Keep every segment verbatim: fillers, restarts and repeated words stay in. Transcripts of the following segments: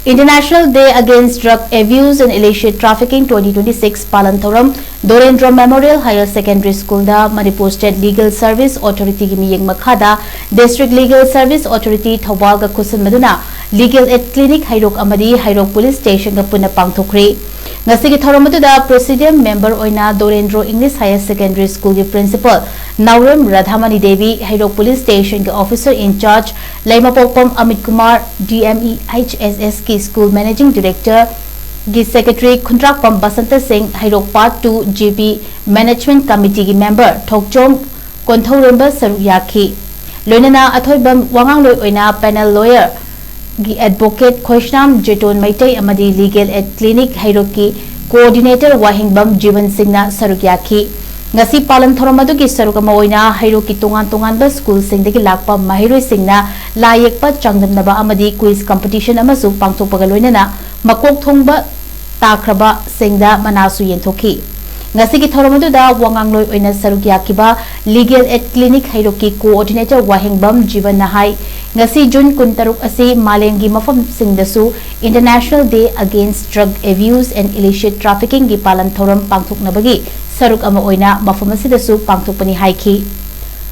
International Day Against Drug Abuse and Illicit Trafficking twenty twenty-six ꯄꯥꯂꯟ ꯊꯧꯔꯝ꯫ Dorendro Memorial Higher Secondary School ꯗ Manipur State Legal Service Authority ꯒꯤ ꯃꯤꯠꯌꯦꯡ ꯃꯈꯥꯗ District Legal Service Authority ꯊꯧꯕꯥꯜꯒ ꯈꯨꯠꯁꯟꯕꯗꯨꯅ Legal Aid Clinic ꯍꯩꯔꯣꯛ ꯑꯃꯗꯤ ꯍꯩꯔꯣꯛ Police Station ꯒ ꯄꯨꯟꯅ ꯄꯥꯡꯊꯣꯛꯈ꯭ꯔꯤ꯫ ꯉꯁꯤꯒꯤ ꯊꯧꯔꯝ ꯑꯗꯨꯗ Presidium Member ꯑꯣꯏꯅ Dorendro English Higher Secondary School ꯒꯤ Principal ꯅꯥꯎꯔꯦꯝ ꯔꯥꯙꯥꯃꯅꯤ ꯗꯦꯕꯤ, ꯍꯩꯔꯣꯛ Police Station ꯒꯤ Officer in Charge ꯂꯩꯃꯄꯣꯛꯄꯝ Amit Kumar, D M E H S S ꯀꯤ School Managing Director ꯒꯤ Secretary ꯈꯨꯟꯗ꯭ꯔꯥꯛꯄꯝ ꯕꯁꯟꯇ ꯁꯤꯡ, ꯍꯩꯔꯣꯛ Part two G B Management Committee ꯒꯤ Member ꯊꯣꯛꯆꯣꯝ ꯀꯣꯟꯊꯧꯔꯦꯝꯕ ꯁꯔꯨꯛ ꯌꯥꯈꯤ꯫ ꯂꯣꯏꯅꯅ ꯑꯊꯣꯏꯕ ꯋꯥꯉꯥꯡꯂꯣꯏ ꯑꯣꯏꯅ Panel Lawyer ꯒꯤ Advocate ꯈꯣꯏꯁꯅꯥꯝ ꯖꯦꯇꯣꯟ ꯃꯩꯇꯩ ꯑꯃꯗꯤ Legal Aid Clinic ꯍꯩꯔꯣꯛꯀꯤ Coordinator ꯋꯥꯍꯦꯡꯕꯝ ꯖꯤꯕꯟ ꯁꯤꯡꯅ ꯁꯔꯨꯛ ꯌꯥꯈꯤ꯫ ꯉꯁꯤ ꯄꯥꯂꯟ ꯊꯧꯔꯝ ꯑꯗꯨꯒꯤ ꯁꯔꯨꯛ ꯑꯃ ꯑꯣꯏꯅ ꯍꯩꯔꯣꯛꯀꯤ ꯇꯣꯉꯥꯟ ꯇꯣꯉꯥꯟꯕ school ꯁꯤꯡꯗꯒꯤ ꯂꯥꯛꯄ ꯃꯍꯩꯔꯣꯏꯁꯤꯡꯅ ꯂꯥꯏ ꯌꯦꯛꯄ ꯆꯥꯡꯗꯝꯅꯕ ꯑꯃꯗꯤ quiz competition ꯑꯃꯁꯨ ꯄꯥꯡꯊꯣꯛꯄꯒ ꯂꯣꯏꯅꯅ ꯃꯀꯣꯛ ꯊꯣꯡꯕ ꯇꯥꯈ꯭ꯔꯕꯁꯤꯡꯗ ꯃꯅꯥꯁꯨ ꯌꯦꯟꯊꯣꯛꯈꯤ꯫ ꯉꯁꯤꯒꯤ ꯊꯧꯔꯝ ꯑꯗꯨꯗ ꯋꯥꯉꯥꯡꯂꯣꯏ ꯑꯣꯏꯅ ꯁꯔꯨꯛ ꯌꯥꯈꯤꯕ Legal Aid Clinic ꯍꯩꯔꯣꯛꯀꯤ Coordinator ꯋꯥꯍꯦꯡꯕꯝ ꯖꯤꯕꯟꯅ ꯍꯥꯏ, ꯉꯁꯤ June ꯀꯨꯟꯇꯔꯨꯛ ꯑꯁꯤ ꯃꯥꯂꯦꯝꯒꯤ ꯃꯐꯝꯁꯤꯡꯗꯁꯨ International Day Against Drug Abuse and Illicit Trafficking ꯒꯤ ꯄꯥꯂꯟ ꯊꯧꯔꯝ ꯄꯥꯡꯊꯣꯛꯅꯕꯒꯤ ꯁꯔꯨꯛ ꯑꯃ ꯑꯣꯏꯅ ꯃꯐꯝ ꯑꯁꯤꯗꯁꯨ ꯄꯥꯡꯊꯣꯛꯄꯅꯤ ꯍꯥꯏꯈꯤ꯫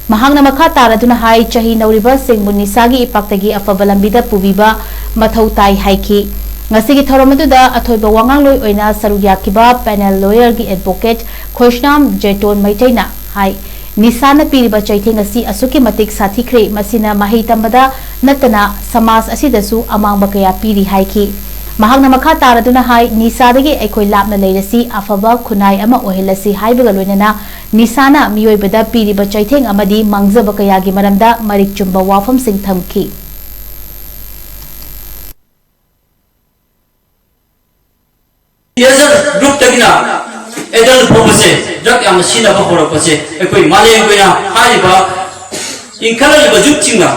ꯃꯍꯥꯛꯅ ꯃꯈꯥ ꯇꯥꯔꯗꯨꯅ ꯍꯥꯏ, ꯆꯍꯤ ꯅꯧꯔꯤꯕꯁꯤꯡꯕꯨ ꯅꯤꯁꯥꯒꯤ ꯏꯄꯥꯛꯇꯒꯤ ꯑꯐꯕ ꯂꯝꯕꯤꯗ ꯄꯨꯕꯤꯕ ꯃꯊꯧ ꯇꯥꯏ ꯍꯥꯏꯈꯤ꯫ ꯉꯁꯤꯒꯤ ꯊꯧꯔꯝ ꯑꯗꯨꯗ ꯑꯊꯣꯏꯕ ꯋꯥꯉꯥꯡꯂꯣꯏ ꯑꯣꯏꯅ ꯁꯔꯨꯛ ꯌꯥꯈꯤꯕ Panel Lawyer ꯒꯤ Advocate ꯈꯣꯏꯁꯅꯥꯝ ꯖꯦꯇꯣꯟ ꯃꯩꯇꯩꯅ ꯍꯥꯏ, ꯅꯤꯁꯥꯅ ꯄꯤꯔꯤꯕ ꯆꯩꯊꯦꯡ ꯑꯁꯤ ꯑꯁꯨꯛꯀꯤ ꯃꯇꯤꯛ ꯁꯥꯊꯤꯈ꯭ꯔꯦ, ꯃꯁꯤꯅ ꯃꯍꯩ ꯇꯝꯕꯗ ꯅꯠꯇꯅ ꯁꯃꯥꯖ ꯑꯁꯤꯗꯁꯨ ꯑꯃꯥꯡꯕ ꯀꯌꯥ ꯄꯤꯔꯤ ꯍꯥꯏꯈꯤ꯫ ꯃꯍꯥꯛꯅ ꯃꯈꯥ ꯇꯥꯔꯗꯨꯅ ꯍꯥꯏ, ꯅꯤꯁꯥꯗꯒꯤ ꯑꯩꯈꯣꯏ ꯂꯥꯞꯅ ꯂꯩꯔꯁꯤ, ꯑꯐꯕ ꯈꯨꯟꯅꯥꯏ ꯑꯃ ꯑꯣꯏꯍꯜꯂꯁꯤ ꯍꯥꯏꯕꯒ ꯂꯣꯏꯅꯅ ꯅꯤꯁꯥꯅ ꯃꯤꯑꯣꯏꯕꯗ ꯄꯤꯔꯤꯕ ꯆꯩꯊꯦꯡ ꯑꯃꯗꯤ ꯃꯥꯡꯖꯕ ꯀꯌꯥꯒꯤ ꯃꯔꯝꯗ ꯃꯔꯤꯛ ꯆꯨꯝꯕ ꯋꯥꯐꯝꯁꯤꯡ ꯊꯝꯈꯤ꯫ Teenager group ꯇꯒꯤꯅ adult ꯐꯥꯎꯕꯁꯦ drug ꯌꯥꯝꯅ ꯁꯤꯖꯤꯟꯅꯕ ꯍꯧꯔꯛꯄꯁꯦ ꯑꯩꯈꯣꯏ ꯃꯥꯂꯦꯝꯒꯤ ꯑꯣꯏꯅ ꯍꯥꯏꯔꯤꯕ ꯏꯟꯈꯠꯂꯛꯂꯤꯕ youth ꯁꯤꯡꯅ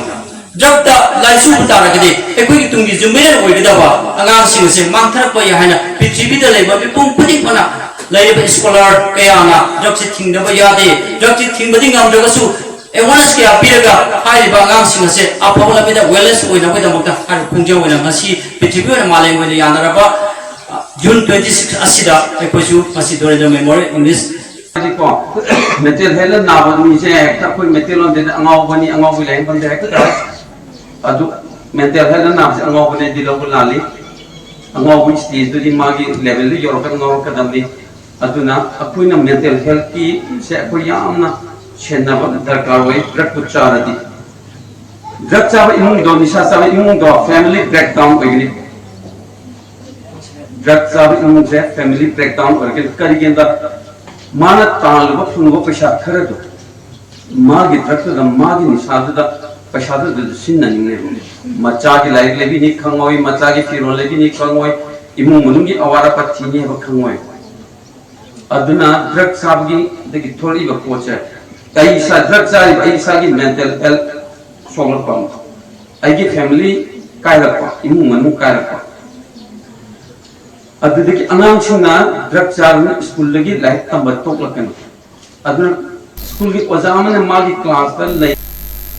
drug ꯇ ꯂꯥꯏꯆꯨꯕ ꯇꯥꯔꯒꯗꯤ ꯑꯩꯈꯣꯏꯒꯤ ꯇꯨꯡꯒꯤ ꯌꯨꯝꯕꯤꯔꯦꯟ ꯑꯣꯏꯒꯗꯕ ꯑꯉꯥꯡꯁꯤꯡ ꯑꯁꯦ ꯃꯥꯡꯊꯔꯛꯄ ꯌꯥꯏ ꯍꯥꯏꯅ ꯄ꯭ꯔꯤꯊꯤꯕꯤꯗ ꯂꯩꯕ ꯃꯤꯄꯨꯝ ꯈꯨꯗꯤꯡꯃꯛꯅ, ꯂꯩꯔꯤꯕ scholar ꯀꯌꯥꯅ drug ꯁꯦ ꯊꯤꯡꯗꯕ ꯌꯥꯗꯦ꯫ Drug ꯁꯦ ꯊꯤꯡꯕꯗꯤ ꯉꯝꯗ꯭ꯔꯒꯁꯨ awareness ꯀꯌꯥ ꯄꯤꯔꯒ ꯍꯥꯏꯔꯤꯕ ꯑꯉꯥꯡꯁꯤꯡ ꯑꯁꯦ ꯑꯐꯕ ꯂꯝꯕꯤꯗ wellness ꯑꯣꯏꯅꯕꯒꯤꯗꯃꯛꯇ ꯍꯥꯏꯔꯤꯕ ꯈꯣꯡꯖꯪ ꯑꯣꯏꯅ ꯉꯁꯤ ꯁꯤꯒꯤ ꯑꯣꯏꯅ ꯃꯥꯂꯦꯝꯒꯤ ꯑꯣꯏꯅ ꯌꯥꯅꯔꯕ ꯖꯨꯟ ꯇ꯭ꯋꯦꯟꯇꯤ ꯁꯤꯛꯁ ꯑꯁꯤꯗ ꯑꯩꯈꯣꯏꯁꯨ ꯃꯁꯤ ꯗꯣꯔꯦꯟꯗ꯭ꯔ ꯃꯦꯃꯣꯔꯤꯌꯦꯜ ꯏꯪꯂꯤꯁ ꯍꯥꯏꯗꯤꯀꯣ, ꯃꯦꯟꯇꯦꯜ ꯍꯦꯜꯠ ꯅꯥꯕ ꯃꯤꯁꯦ ꯍꯦꯛꯇ ꯑꯩꯈꯣꯏ ꯃꯩꯇꯩꯂꯣꯟꯗꯗꯤ ꯑꯉꯥꯎꯕꯅꯤ, ꯑꯉꯥꯎꯕꯤ ꯂꯥꯏꯌꯦꯡꯐꯝꯗ ꯍꯦꯛꯇ ꯇꯥꯏ꯫ ꯑꯗꯨ ꯃꯦꯟꯇꯦꯜ ꯍꯦꯜꯠ ꯅꯥꯕꯁꯦ ꯑꯉꯥꯎꯕꯅꯦꯗꯤ ꯂꯧꯕ ꯂꯥꯜꯂꯤ꯫ ꯑꯉꯥꯎꯕ ꯁ꯭ꯇꯦꯖꯇꯨꯗꯤ ꯃꯥꯒꯤ ꯂꯦꯚꯦꯜꯗꯨ ꯌꯧꯔꯛꯀ ꯉꯥꯎꯔꯛꯀꯗꯕꯅꯤ꯫ ꯑꯗꯨꯅ ꯑꯩꯈꯣꯏꯅ ꯃꯦꯟꯇꯦꯜ ꯍꯦꯜꯠꯀꯤꯁꯦ ꯑꯩꯈꯣꯏ ꯌꯥꯝꯅ ꯁꯦꯟꯅꯕ ꯗꯔꯀꯥꯔ ꯑꯣꯏ꯫ ꯗ꯭ꯔꯒꯄꯨ ꯆꯥꯔꯗꯤ, ꯗ꯭ꯔꯒ ꯆꯥꯕ ꯏꯃꯨꯡꯗꯣ, ꯅꯤꯁꯥ ꯆꯥꯕ ꯏꯃꯨꯡꯗꯣ family breakdown ꯑꯣꯏꯒꯅꯤ꯫ ꯗ꯭ꯔꯒ ꯆꯥꯕ ꯏꯃꯨꯡꯁꯦ family breakdown ꯑꯣꯏꯔꯒꯅꯤ꯫ ꯀꯔꯤꯒꯤꯅꯣꯗ, ꯃꯥꯅ ꯇꯥꯜꯂꯨꯕ ꯐꯪꯉꯨꯕ ꯄꯩꯁꯥ ꯈꯔꯗꯣ ꯃꯥꯒꯤ ꯗ꯭ꯔꯒꯇꯨꯗ, ꯃꯥꯒꯤ ꯅꯤꯁꯥꯗꯨꯗ, ꯄꯩꯁꯥꯗꯨꯗ ꯁꯤꯖꯤꯟꯅꯅꯤꯡꯉꯦꯕ꯫ ꯃꯆꯥꯒꯤ ꯂꯥꯏꯔꯤꯛ ꯂꯩꯕꯤꯅꯤ ꯈꯪꯉꯣꯏ, ꯃꯆꯥꯒꯤ ꯐꯤꯔꯣꯜ ꯂꯩꯕꯤꯅꯤ ꯈꯪꯉꯣꯏ, ꯏꯃꯨꯡ ꯃꯅꯨꯡꯒꯤ ꯑꯋꯥꯠ ꯑꯄꯥ ꯊꯤꯅꯤ ꯍꯥꯏꯕ ꯈꯪꯉꯣꯏ꯫ ꯑꯗꯨꯅ ꯗ꯭ꯔꯒ ꯆꯥꯕꯒꯤ, ꯑꯗꯒꯤ ꯊꯣꯛꯂꯛꯏꯕ ꯄꯣꯠꯁꯦ, ꯑꯩ ꯏꯁꯥ ꯗ꯭ꯔꯒ ꯆꯥꯔꯤꯕ, ꯑꯩ ꯏꯁꯥꯒꯤ ꯃꯦꯟꯇꯦꯜ ꯍꯦꯜꯠ ꯁꯣꯛꯂꯛꯄ ꯑꯃ, ꯑꯩꯒꯤ ꯐꯦꯃꯤꯂꯤ ꯀꯥꯏꯔꯛꯄ, ꯏꯃꯨꯡ ꯃꯅꯨꯡ ꯀꯥꯏꯔꯛꯄ꯫ ꯑꯗꯨꯗꯒꯤ ꯑꯉꯥꯡꯁꯤꯡꯅ ꯗ꯭ꯔꯒ ꯆꯥꯗꯨꯅ ꯁ꯭ꯀꯨꯜꯗꯒꯤ ꯂꯥꯏꯔꯤꯛ ꯇꯝꯕ ꯇꯣꯛꯂꯛꯀꯅꯤ꯫ ꯑꯗꯨꯅ ꯁ꯭ꯀꯨꯜꯒꯤ ꯑꯣꯖꯥ ꯑꯃꯅ ꯃꯥꯒꯤ ꯀ꯭ꯂꯥꯁꯇ ꯂꯩ